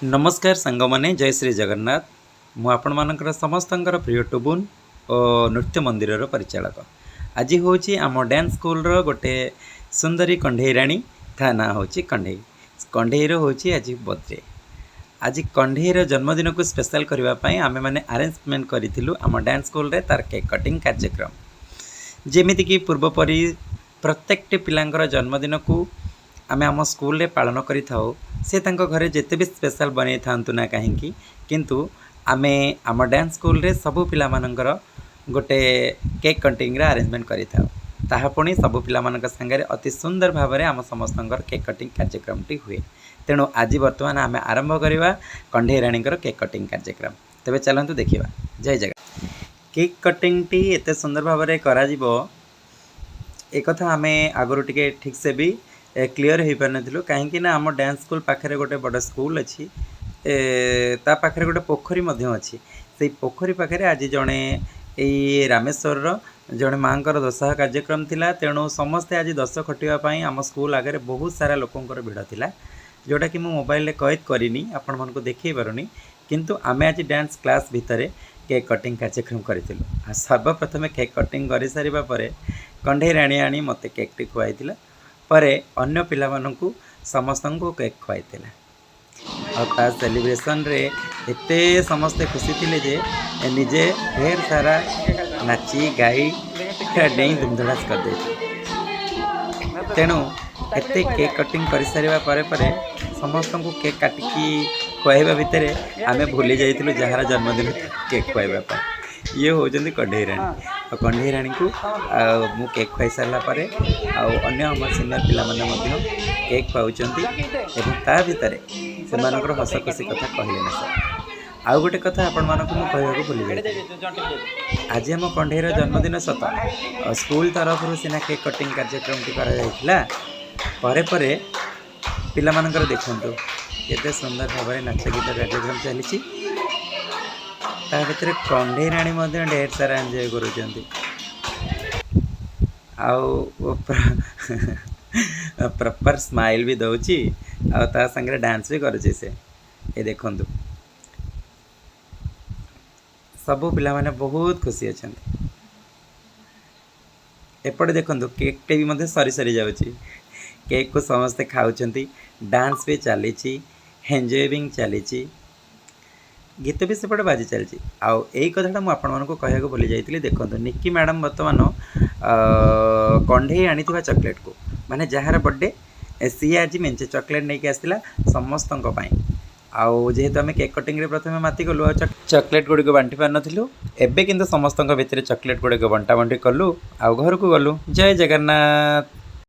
ନମସ୍କାର ସାଙ୍ଗମାନେ, ଜୟ ଶ୍ରୀ ଜଗନ୍ନାଥ। ମୁଁ ଆପଣମାନଙ୍କର ସମସ୍ତଙ୍କର ପ୍ରିୟ ଟୁବୁନ୍ ଓ ନୃତ୍ୟ ମନ୍ଦିରର ପରିଚାଳକ। ଆଜି ହେଉଛି ଆମ ଡ୍ୟାନ୍ସ ସ୍କୁଲର ଗୋଟେ ସୁନ୍ଦରୀ କଣ୍ଢେଇ ରାଣୀ, ତା ନାଁ ହେଉଛି କଣ୍ଢେଇ। କଣ୍ଢେଇର ହେଉଛି ଆଜି ବର୍ଥଡେ। ଆଜି କଣ୍ଢେଇର ଜନ୍ମଦିନକୁ ସ୍ପେଶାଲ କରିବା ପାଇଁ ଆମେମାନେ ଆରେଞ୍ଜମେଣ୍ଟ କରିଥିଲୁ ଆମ ଡ୍ୟାନ୍ସ ସ୍କୁଲରେ ତାର କେକ୍ କଟିଂ କାର୍ଯ୍ୟକ୍ରମ। ଯେମିତିକି ପୂର୍ବ ପରି ପ୍ରତ୍ୟେକଟି ପିଲାଙ୍କର ଜନ୍ମଦିନକୁ ଆମେ ଆମ ସ୍କୁଲରେ ପାଳନ କରିଥାଉ। ସେ ତାଙ୍କ ଘରେ ଯେତେ ବି ସ୍ପେଶାଲ ବନେଇଥାନ୍ତୁ ନା କାହିଁକି, କିନ୍ତୁ ଆମେ ଆମ ଡ୍ୟାନ୍ସ ସ୍କୁଲରେ ସବୁ ପିଲାମାନଙ୍କର ଗୋଟେ କେକ୍ କଟିଂର ଆରେଞ୍ଜମେଣ୍ଟ କରିଥାଉ। ତାହା ପୁଣି ସବୁ ପିଲାମାନଙ୍କ ସାଙ୍ଗରେ ଅତି ସୁନ୍ଦର ଭାବରେ ଆମ ସମସ୍ତଙ୍କର କେକ୍ କଟିଂ କାର୍ଯ୍ୟକ୍ରମଟି ହୁଏ। ତେଣୁ ଆଜି ବର୍ତ୍ତମାନ ଆମେ ଆରମ୍ଭ କରିବା କଣ୍ଢେଇ ରାଣୀଙ୍କର କେକ୍ କଟିଂ କାର୍ଯ୍ୟକ୍ରମ। ତେବେ ଚାଲନ୍ତୁ ଦେଖିବା। ଜୟ ଜଗନ୍ନାଥ। କେକ୍ କଟିଂଟି ଏତେ ସୁନ୍ଦର ଭାବରେ କରାଯିବ, ଏକଥା ଆମେ ଆଗରୁ ଟିକେ ଠିକ୍ସେ ବି କ୍ଲିଅର୍ ହେଇପାରିନଥିଲୁ, କାହିଁକି ନା ଆମ ଡ୍ୟାନ୍ସ ସ୍କୁଲ ପାଖରେ ଗୋଟେ ବଡ଼ ସ୍କୁଲ ଅଛି, ତା ପାଖରେ ଗୋଟେ ପୋଖରୀ ମଧ୍ୟ ଅଛି। ସେଇ ପୋଖରୀ ପାଖରେ ଆଜି ଜଣେ ଏଇ ରାମେଶ୍ୱରର ଜଣେ ମାଆଙ୍କର ଦଶାହ କାର୍ଯ୍ୟକ୍ରମ ଥିଲା। ତେଣୁ ସମସ୍ତେ ଆଜି ଦଶ ଖଟିବା ପାଇଁ ଆମ ସ୍କୁଲ ଆଗରେ ବହୁତ ସାରା ଲୋକଙ୍କର ଭିଡ଼ ଥିଲା, ଯେଉଁଟାକି ମୁଁ ମୋବାଇଲରେ କଏଦ କରିନି, ଆପଣମାନଙ୍କୁ ଦେଖାଇ ପାରୁନି। କିନ୍ତୁ ଆମେ ଆଜି ଡ୍ୟାନ୍ସ କ୍ଲାସ୍ ଭିତରେ କେକ୍ କଟିଂ କାର୍ଯ୍ୟକ୍ରମ କରିଥିଲୁ। ଆଉ ସର୍ବପ୍ରଥମେ କେକ୍ କଟିଂ କରିସାରିବା ପରେ କଣ୍ଢେଇ ରାଣୀ ଆଣି ମୋତେ କେକ୍ଟି ଖୁଆଇଥିଲା, ପରେ ଅନ୍ୟ ପିଲାମାନଙ୍କୁ ସମସ୍ତଙ୍କୁ କେକ୍ ଖୁଆଇଥିଲା। ଆଉ ତା ସେଲିବ୍ରେସନରେ ଏତେ ସମସ୍ତେ ଖୁସି ଥିଲେ ଯେ ନିଜେ ଢେର ସାରା ନାଚି ଗାଇ ପୁରା ଡେଇଁ ଧୁମଧଡ଼ାସ କରିଦେଇଥିଲେ। ତେଣୁ ଏତେ କେକ୍ କଟିଂ କରିସାରିବା ପରେ ପରେ ସମସ୍ତଙ୍କୁ କେକ୍ କାଟିକି ଖୁଆଇବା ଭିତରେ ଆମେ ଭୁଲି ଯାଇଥିଲୁ ଯାହାର ଜନ୍ମଦିନ କେକ୍ ଖୁଆଇବା ପାଇଁ। ଇଏ ହେଉଛନ୍ତି କଣ୍ଢେଇ ରାଣୀ। ଆଉ କଣ୍ଢେଇ ରାଣୀଙ୍କୁ ଆଉ ମୁଁ କେକ୍ ଖୁଆଇ ସାରିଲା ପରେ ଆଉ ଅନ୍ୟ ଆମ ସିନିୟର ପିଲାମାନେ ମଧ୍ୟ କେକ୍ ଖୁଆଉଛନ୍ତି ଏବଂ ତା ଭିତରେ ସେମାନଙ୍କର ହସ ଖୁସି କଥା କହିଲେ ନ ସରେ। ଆଉ ଗୋଟେ କଥା ଆପଣମାନଙ୍କୁ ମୁଁ କହିବାକୁ ଭୁଲି ଯାଇଥିଲି। ଆଜି ଆମ କଣ୍ଢେଇର ଜନ୍ମଦିନ ସତ, ସ୍କୁଲ ତରଫରୁ ସିନା କେକ୍ କଟିଂ କାର୍ଯ୍ୟକ୍ରମଟି କରାଯାଇଥିଲା, ପରେ ପରେ ପିଲାମାନଙ୍କର ଦେଖନ୍ତୁ କେତେ ସୁନ୍ଦର ଭାବରେ ନାଚ ଗୀତ କାର୍ଯ୍ୟକ୍ରମ ଚାଲିଛି। ତା ଭିତରେ କଣ୍ଢେଇ ରାଣୀ ମଧ୍ୟ ଢେର ସାରା ଏନ୍ଜୟ କରୁଛନ୍ତି ଆଉ ପ୍ରପର୍ ସ୍ମାଇଲ୍ ବି ଦେଉଛି ଆଉ ତା ସାଙ୍ଗରେ ଡ୍ୟାନ୍ସ ବି କରୁଛି ସେ। ଏ ଦେଖନ୍ତୁ, ସବୁ ପିଲାମାନେ ବହୁତ ଖୁସି ଅଛନ୍ତି। ଏପଟେ ଦେଖନ୍ତୁ, କେକ୍ଟେ ବି ମଧ୍ୟ ସରି ସରି ଯାଉଛି। କେକ୍କୁ ସମସ୍ତେ ଖାଉଛନ୍ତି, ଡାନ୍ସ ବି ଚାଲିଛି, ଏନ୍ଜୟ ବି ଚାଲିଛି, ଗୀତ ବି ସେପଟେ ବାଜି ଚାଲିଛି। ଆଉ ଏଇ କଥାଟା ମୁଁ ଆପଣମାନଙ୍କୁ କହିବାକୁ ଭୁଲି ଯାଇଥିଲି। ଦେଖନ୍ତୁ, ନିକି ମ୍ୟାଡ଼ାମ୍ ବର୍ତ୍ତମାନ କଣ୍ଢେଇ ଆଣିଥିବା ଚକୋଲେଟ୍କୁ, ମାନେ ଯାହାର ବର୍ଥଡେ ସିଏ ଆଜି ମେଞ୍ଚେ ଚକୋଲେଟ୍ ନେଇକି ଆସିଥିଲା ସମସ୍ତଙ୍କ ପାଇଁ। ଆଉ ଯେହେତୁ ଆମେ କେକ୍ କଟିଂରେ ପ୍ରଥମେ ମାତିଗଲୁ ଆଉ ଚକୋଲେଟ୍ ଗୁଡ଼ିକ ବାଣ୍ଟି ପାରିନଥିଲୁ, ଏବେ କିନ୍ତୁ ସମସ୍ତଙ୍କ ଭିତରେ ଚକୋଲେଟ୍ ଗୁଡ଼ିକ ବଣ୍ଟା ବଣ୍ଟି କଲୁ ଆଉ ଘରକୁ ଗଲୁ। ଜୟ ଜଗନ୍ନାଥ।